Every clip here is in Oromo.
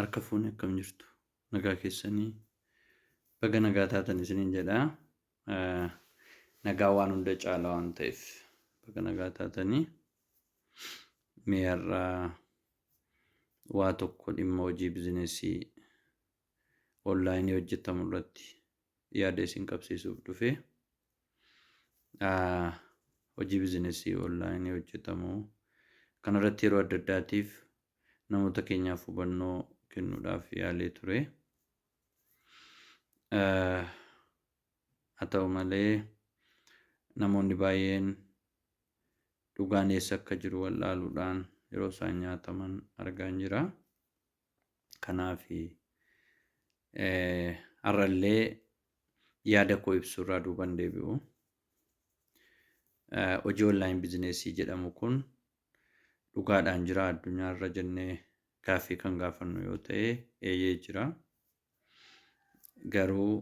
Harka fuune akkam jirtu? Nagaa keessanii? Baga nagaa taatan isiniin jedha. Nagaa waan hunda caala waan ta'eef baga nagaa taatanii. Mee har'aa waa tokko dhimma hojii bizinesii onlaayinii hojjetamu irratti yaada isin qabsiisuuf dhufe. Hojii bizinesii onlaayinii hojjetamu kanarratti yeroo adda addaatiif namoota keenyaaf hubannoo kennuudhaaf yaalee ture. Haa ta'u malee namoonni baay'een dhugaan eessa akka jiru wallaaluudhaan yeroo isaan nyaataman argaan jira. Kanaaf har'allee yaada koo ibsuurraa duuban deebi'u. Hojii onlaayin bizineesii jedhamu kun dhugaadhaan jira addunyaarra jennee gaaffii kan gaafannu yoo ta'e eeyyee jira. Garuu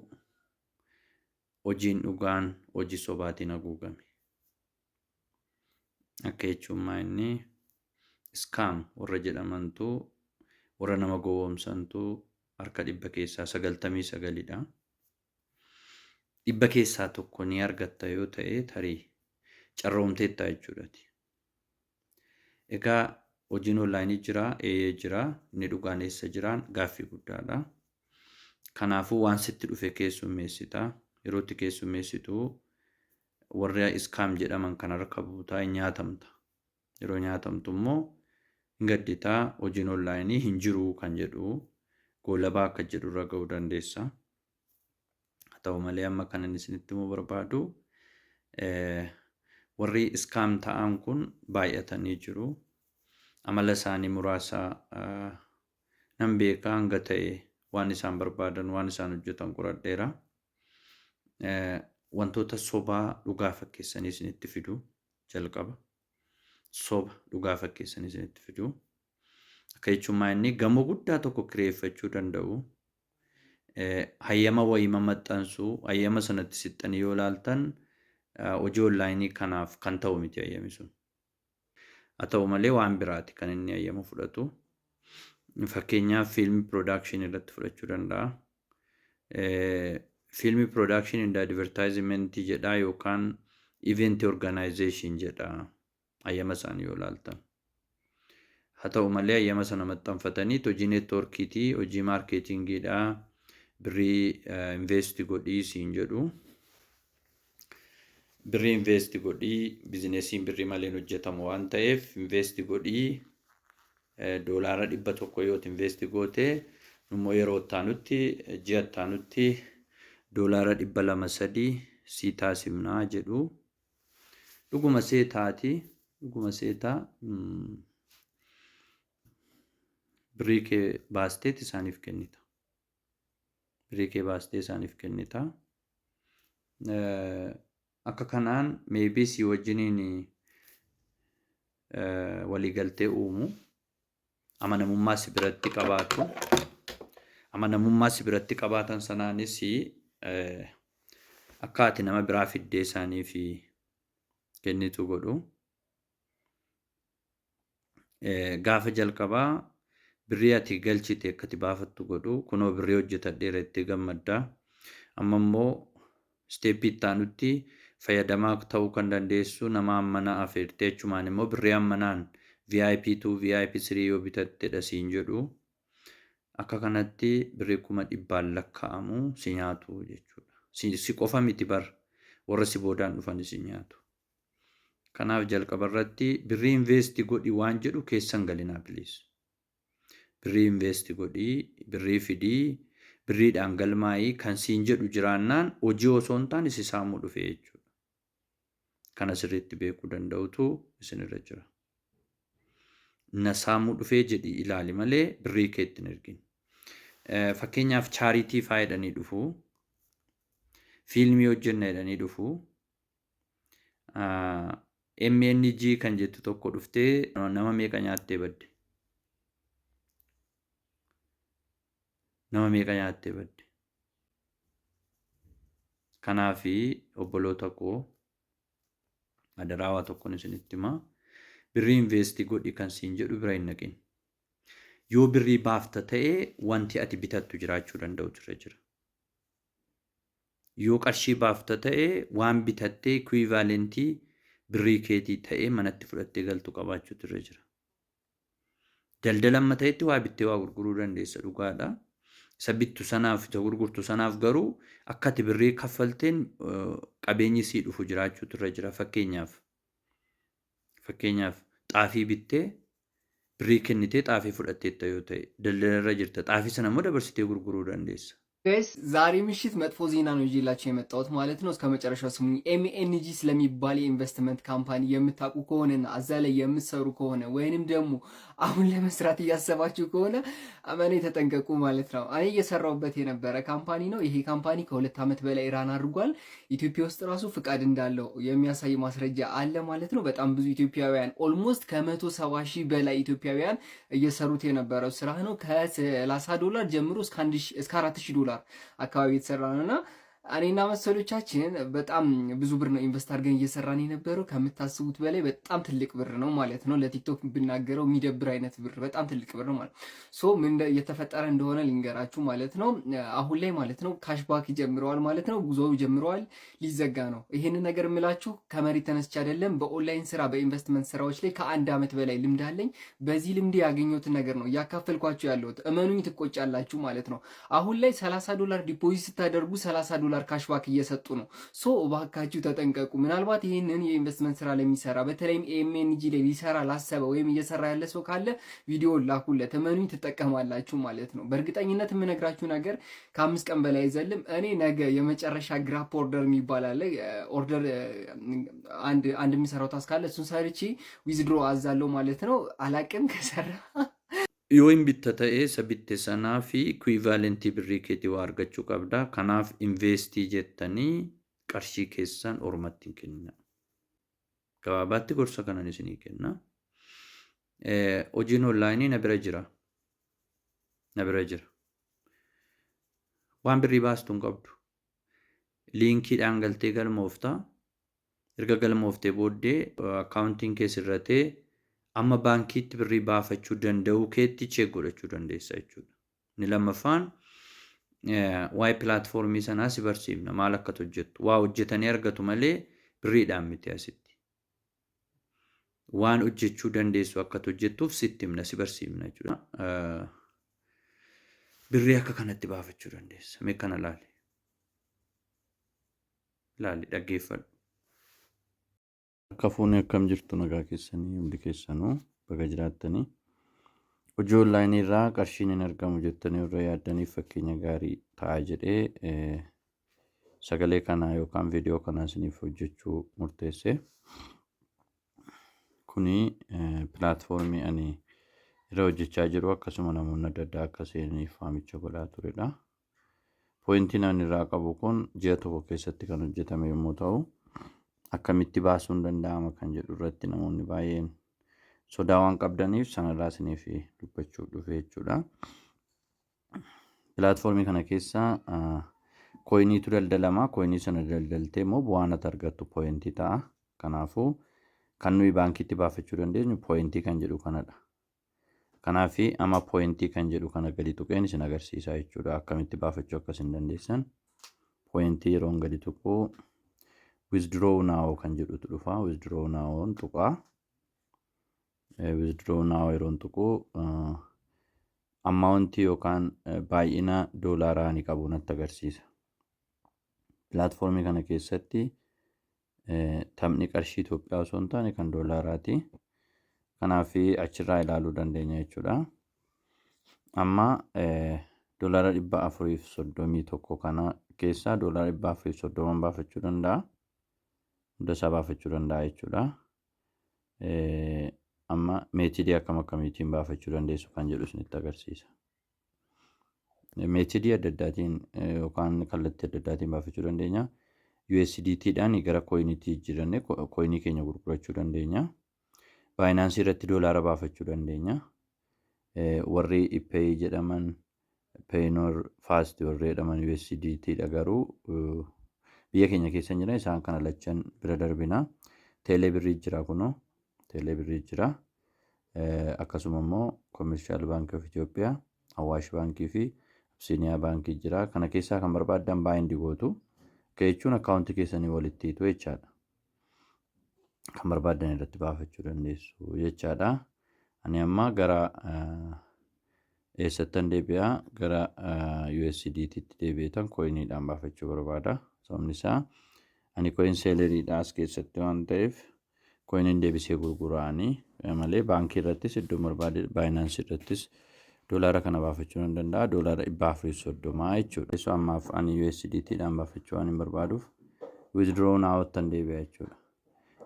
hojiin dhugaan hojii sobaatiin haguugame. Akka jechuun maa inni iskaam warra jedhamantu warra nama gowwoomsantu harka dhibba keessaa 99dha. Dhibba keessaa tokko ni argatta yoo ta'e tarii carroomteetta jechuudhati. Egaa hojiin onlaayinii jira, eeyyee jira, inni dhugaan eessa jiraan gaaffii guddaadha. Kanaafuu waan sitti dhufe keessummeessita. Yeroo itti keessummeessitu warra iskaam jedhaman kan harka buutaa hin nyaatamta. Yeroo nyaatamtu immoo hin gadditaa hojiin onlaayinii hin jiru kan jedhu goolabaa akka jedhu irra ga'uu dandeessa. Haa ta'u malee amma kan inni isinitti himuu barbaadu warri iskaam ta'an kun baay'atanii jiru. Amala isaanii muraasa nan beeka hanga ta'e waan isaan barbaadan waan isaan hojjetan qoradheera. Wantoota sobaa dhugaa fakkeessanii isinitti fidu jalqaba. Soba dhugaa fakkeessanii isinitti fidu. Akka jechuun maa inni gamoo guddaa tokko kireeffachuu danda'u. Hayyama wayii maxxansu hayyama sanatti sixxanii yoo ilaaltan hojii onlaayinii kanaaf kan ta'u miti hayyami sun. Haa ta'u malee waan biraati kan inni hayyama fudhatu. Fakkeenyaaf fiilmii piroodakshinii irratti fudhachuu danda'a. Fiilmii piroodakshinii and advertaayizimentii jedha yookaan event organization jedha hayyama isaanii yoo ilaaltan. Haa ta'u malee hayyama sana maxxanfatanii hojii neetwoorkiitii, hojii maarkeetingiidha, birrii investi godhii siin jedhu. Birrii investi godhii bizinesiin birrii malee hin hojjetamu waan ta'eef investi godhii doolaara 100 yoo investi goote immoo yeroo ittaanutti ji'a ittaanutti doolaara 200 3 sii taasifnaa jedhu. Dhuguma seetaati. Dhuguma seetaa birrii kee baasteet isaaniif kennita. Birrii kee baastee isaaniif kennita. Akka kanaan meebii si wajjiniin waliigaltee uumu. Amanamummaa si biratti qabaatu. Amanamummaa si biratti qabaatan sanaanis akka ati nama biraa fiddee isaaniif kennitu godhu. Gaafa jalqabaa birrii ati galchite akka ati baafattu godhu. Kunoo birrii hojjetadheera itti gammadda. Amma immoo isteeppii itti aanutti fayyadamaa ta'uu kan dandeessu nama hammana afeertee achumaan immoo birrii hammanaan VIP 2 VIP 3 yoo bitattedha siin jedhu. Akka kanatti birrii 100,000 lakkaa'amu si nyaatu jechuudha. Si qofa miti bar warra si boodaan dhufan si nyaatu. Kanaaf jalqaba irratti birrii investi godhi waan jedhu keessan galinaa please. Birrii investi godhii, birrii fidii, birriidhaan galmaa'ii kan siin jedhu jiraannaan hojii osoo hin taane si saamuu dhufe jechuudha. Kana sirriitti beekuu danda'utu isinirra jira. Na saamuu dhufee jedhi ilaali malee birrii kee ittiin ergin. Fakkeenyaaf chaaritii faa jedhanii dhufu. Fiilmii hojjenna jedhanii dhufu. MNG kan jettu tokko dhuftee nama meeqa nyaattee badde? Nama meeqa nyaattee badde? Kanaafi obboloota koo adaraa waa tokkon isinitti himaa. Birrii investi godhi kan siin jedhu bira hin dhaqin. Yoo birrii baafta ta'e, wanti ati bitattu jiraachuu danda'utu irra jira. Yoo qarshii baafta ta'e, waan bitattee equivalentii birrii keetii ta'ee manatti fudhattee galtu qabaachuutu irra jira. Daldala amma ta'etti waa bittee waa gurguruu dandeessa, dhugaadha. Isa bittu sanaaf, isa gurgurtu sanaaf garuu akka ati birrii kaffalteen qabeenyi sii dhufu jiraachuutu irra jira. Fakkeenyaaf, xaafii bittee birrii kennitee xaafii fudhatteetta yoo ta'e, daldala irra jirta. Xaafii sana immoo dabarsitee gurguruu dandeessa. Guys፣ ዛሬ ምሽት መጥፎ ዜና ነው ይዤላችሁ የመጣሁት ማለት ነው። እስከ መጨረሻው ስሙኝ። MNG ስለሚባል የኢንቨስትመንት company የምታውቁ ከሆነና እዛ ላይ የምትሰሩ ከሆነ ወይንም ደግሞ አሁን ለመስራት እያሰባችሁ ከሆነ እመኔ ተጠንቀቁ ማለት ነው። እኔ እየሰራሁበት የነበረ company ነው። ይሄ company ከ2 ዓመት በላይ run አድርጓል። ኢትዮጵያ ውስጥ ራሱ ፍቃድ እንዳለው የሚያሳይ ማስረጃ አለ ማለት ነው። በጣም ብዙ ኢትዮጵያውያን፣ almost ከ170,000 በላይ ኢትዮጵያውያን እየሰሩት የነበረው ስራ ነው። ከ30 ዶላር ጀምሮ እስከ 4000 ዶላር አካባቢ የተሰራ ነው እና እኔና መሰሎቻችን በጣም ብዙ ብር ነው invest አድርገን እየሰራን የነበረው። ከምታስቡት በላይ በጣም ትልቅ ብር ነው ማለት ነው። ለቲክቶክ ብናገረው የሚደብር አይነት ብር፣ በጣም ትልቅ ብር ነው ማለት። So ምን እየተፈጠረ እንደሆነ ልንገራችሁ ማለት ነው። አሁን ላይ ማለት ነው cashback ጀምረዋል ማለት ነው። ጉዞው ጀምረዋል፣ ሊዘጋ ነው። ይሄንን ነገር የምላችሁ ከመሬት ተነስቼ አይደለም። በኦንላይን ስራ፣ በኢንቨስትመንት ስራዎች ላይ ከ1 ዓመት በላይ ልምድ አለኝ። በዚህ ልምድ ያገኘሁትን ነገር ነው እያካፈልኳችሁ ያለሁት። እመኑኝ ትቆጫላችሁ ማለት ነው። አሁን ላይ 30 ዶላር deposit ስታደርጉ 30 ዶላር cashback እየሰጡ ነው። So እባካችሁ ተጠንቀቁ። ምናልባት ይህንን የኢንቨስትመንት ስራ ለሚሰራ፣ በተለይም MNG ላይ ሊሰራ ላሰበ ወይም እየሰራ ያለ ሰው ካለ ቪዲዮ ላኩለት። እመኑኝ ትጠቀማላችሁ ማለት ነው። በእርግጠኝነት የምነግራችሁ ነገር ከ5 ቀን በላይ አይዘልም። እኔ ነገ የመጨረሻ grab order የሚባል አለ። Order አንድ አንድ የሚሰራው task አለ። እሱን ሰርቼ withdraw አዛለው ማለት ነው። አላቅም ከሰራ። Yoo hin bitta ta'e, isa bitte sanaa fi equivalentii birrii keetii waa argachuu qabda. Kanaaf investii jettanii qarshii keessan ormatti hin kenninaa. Gabaabaatti gorsa kanan isinii kenna. Hojiin onlaayinii na bira jira. Na bira jira. Waan birrii baastu hin qabdu. Liinkiidhaan galtee galmoofta. Erga galmooftee booddee akkaawuntiin kee sirratee amma baankiitti birrii baafachuu danda'uu keetti check godhachuu dandeessa jechuudha. Inni lammaffaan waa'ee pilaatfoormii sanaa si barsiifna, maal akka hojjettu. Waa hojjetanii argatu malee birriidhaan miti asitti. Waan hojjechuu dandeessu akka hojjettuuf sitti himna, si barsiifna jechuudha. Birrii akka kanatti baafachuu dandeessa. Mee kana laali. Laali, dhaggeeffadhu. Akka fuunee akkam jirtu? Nagaa keessanii? Hundi keessanuu baga jiraattanii. Hojii onlaayinii irraa qarshiin hin argamu jettanii warra yaaddaniif fakkeenya gaarii ta'a jedhee sagalee kana yookaan viidiyoo kana isiniif hojjechuu murteesse. Kuni pilaatfoormii ani irra hojjechaa jiru, akkasuma namoonni adda addaa akka seenaniif waamicha godhaa turedha. Pointiin ani irraa qabu kun ji'a tokko keessatti kan hojjetame yommuu ta'u, akkamitti baasuun danda'ama kan jedhu irratti namoonni baay'een sodaa waan qabdaniif sanarraa isiniif dubbachuuf dhufe jechuudha. Pilaatfoormii kana keessa coiniitu daldalama. Coinii sana daldaltee immoo bu'aan ati argattu pointii ta'a. Kanaafuu kan nuyi baankiitti baafachuu dandeenyu pointii kan jedhu kanadha. Kanaaf amma pointii kan jedhu kana gadi tuqeen isin agarsiisa jechuudha. Akkamitti baafachuu akka isin dandeessan. Pointii yeroon gadi tuqu withdraw now kan jedhutu dhufa. Withdraw now tuqaa. Withdraw now yeroon tuqu amountii yookaan baay'ina doolaaraa ni qabu natti agarsiisa. Pilaatfoormii kana keessatti taphni qarshii Itoophiyaa osoo hin taane kan doolaaraati. Kanaaf achirraa ilaaluu dandeenya jechuudha. Amma doolaara 431 kana keessaa doolaara 430 baafachuu danda'a. Hunda isaa baafachuu danda'a jechuudha. Amma methodii akkam akkamiitiin baafachuu dandeessu kan jedhu isinitti agarsiisa. Methodii adda addaatiin yookaan kallattii adda addaatiin baafachuu dandeenya. USDT dhaan gara coiniitti jijjiirannee coinii keenya gurgurachuu dandeenya. Binance irratti doolaara baafachuu dandeenya. Warri iPay jedhaman, Payoneer, Fast warri jedhaman USDT dha, garuu biyya keenya keessa hin jiran. Isaan kana lachan bira darbina. Teelee birrii jira kunoo. Teelee birrii jira. Akkasuma immoo Commercial Bank of Ethiopia, Awaash Baankii fi Absiiniyaa Baankii jira. Kana keessaa kan barbaaddan bind gootu. Akka jechuun akkaawuntii keessanii walitti hiitu jechaadha. Kan barbaaddan irratti baafachuu dandeessu jechaadha. Ani amma gara eessattan deebi'a? Gara USDT tti deebi'eetan coiniidhaan baafachuu barbaada. Sababni isaa ani coin selleriidha as keessatti waan ta'eef, coiniin deebisee gurguraanii malee baankii irrattis, iddoo barbaade, Binance irrattis doolaara kana baafachuu nan danda'a. Doolaara 430 jechuudha. So ammaaf ani USDT dhaan baafachuu waan hin barbaaduuf withdraw now ttan deebi'a jechuudha.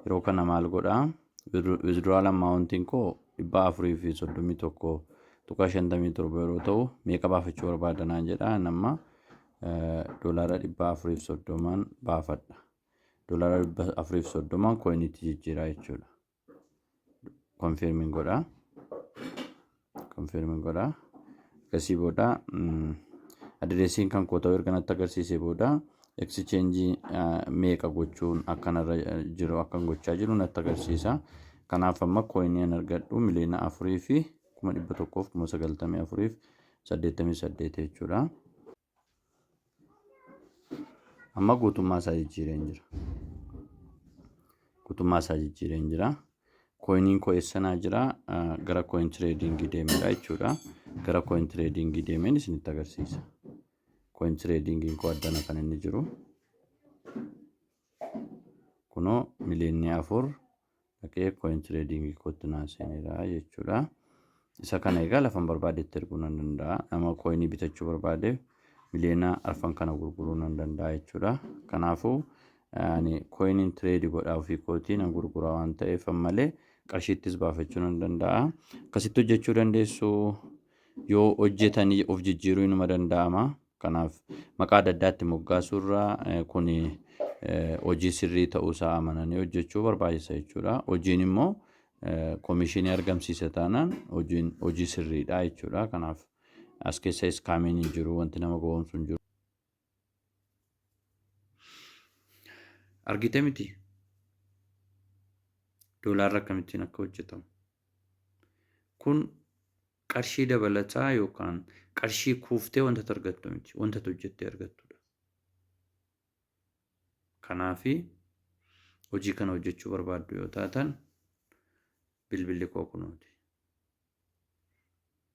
Yeroo kana maal godhaa? Withdrawal amountiin koo 431.57 yeroo ta'u, meeqa baafachuu barbaada naan jedha. Nama doolaara 430n baafadha. Doolaara 430n coiniitti jijjiiraa jechuudha. Confirmiin godha. Confirmiin godha. Akkasii booda adireesiin kan koo ta'uu erga natti agarsiisee booda, exchange meeqa gochuun akkanarra jiru, akkan gochaa jiru natti agarsiisa. Kanaaf amma coinii an argadhu 4,194,088 jechuudha. Amma guutummaa isaa jijjiireen jira. Guutummaa isaa jijjiireen jira. Coiniin koo eessanaa jira? Gara coin tradingii deemedha jechuudha. Gara coin tradingii deemeen isinitti agarsiisa. Coin tradingiin koo addana kan inni jiru. Kunoo 4 miliyoona dhaqee coin tradingii kootti naa seeneera jechuudha. Isa kana egaa lafan barbaadetti erguu nan danda'a. Nama coinii bitachuu barbaadeef 4 miliyoona kana gurguruu nan danda'a jechuudha. Kanaafuu ani coiniin trade godhaa, ofii kootii nan gurguraa waan ta'eef, ammalee qarshiittis baafachuu nan danda'a. Akkasitti hojjechuu dandeessu. Yoo hojjetanii of jijjiiruu inuma danda'ama. Kanaaf maqaa adda addaatti moggaasuurraa kun hojii sirrii ta'uusaa amananii hojjechuu barbaachisa jechuudha. Hojiin immoo koomishinii argamsiisa taanaan hojiin hojii sirriidha jechuudha. Kanaaf as keessa scamiin hin jiru, wanti nama gowwoomsu hin jiru. Argite miti? Doolaarri akkamittiin akka hojjetamu. Kun qarshii dabalataa yookaan qarshii kuuftee wanta argattu miti, wanta hojjettee argattudha. Kanaafi hojii kana hojjechuu barbaaddu yoo taatan, bilbilli koo kunooti.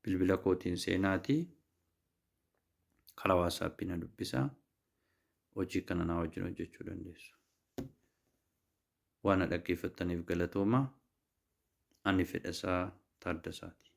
Bilbila kootiin seenaatii karaa WhatsAppii na dubbisaa, hojii kana naa wajjin hojjechuu dandeessu. Waan na dhaggeeffattaniif galatooma. Ani Fedhasaa Taaddasaati.